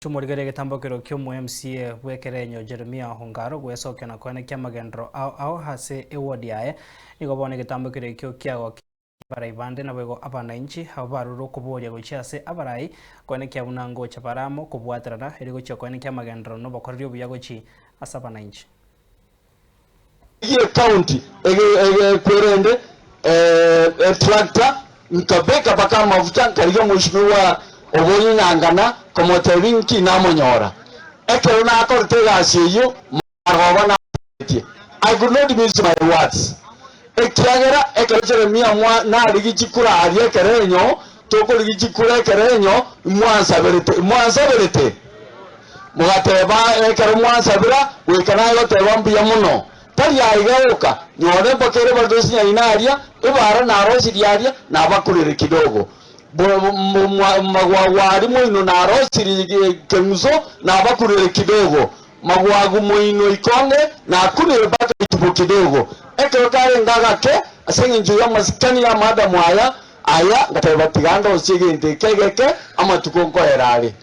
Chimorigere egetambokero ki'omo MCA bw'ekerenyo Jeremiah Ongaro gwesokia na koenekia amagenderero ao ao ase eward yaye. Nigo bono egetambokero ekio kiagokia abarai bande naboigo abanainchi abwo barure okoboria gochia ase abarai koenekia buna ngocha bare amo kobwaterana erio gochia koenekia amagenderero na obokoreri obuya gochi ase abanainchi. Rigia ecounty ekwerende etractor nkabeka mpaka amafuta nkarigia omweshimiwa obonying'angana komotebia nki namonyora. Ekero nakorete egasi eyio maroba natebetie I could not miss my words ekiagera ekero Jeremia mwa narigi chikura aria ekerenyo tokorigia chikura ekerenyo mwansaberete mwansaberete Mogateba, Ekero mwansabera, goika naye goteba mbuya mono. Tari aiga oka, nyore mpaka ere badosi nyaina aria, ebaara narosirie aria, nabakurere kidogo. Magwagwa aria moino narosirie keng'uso, nabakurere kidogo. Magwagu moino ikonge, nakunire mpaka itubo kidogo. Ekero karenge agake, ase engencho y'amasikani y'amadamu aya, aya, ngateba, Tiga ndosie egento eke egeke, amatuko nkoera are.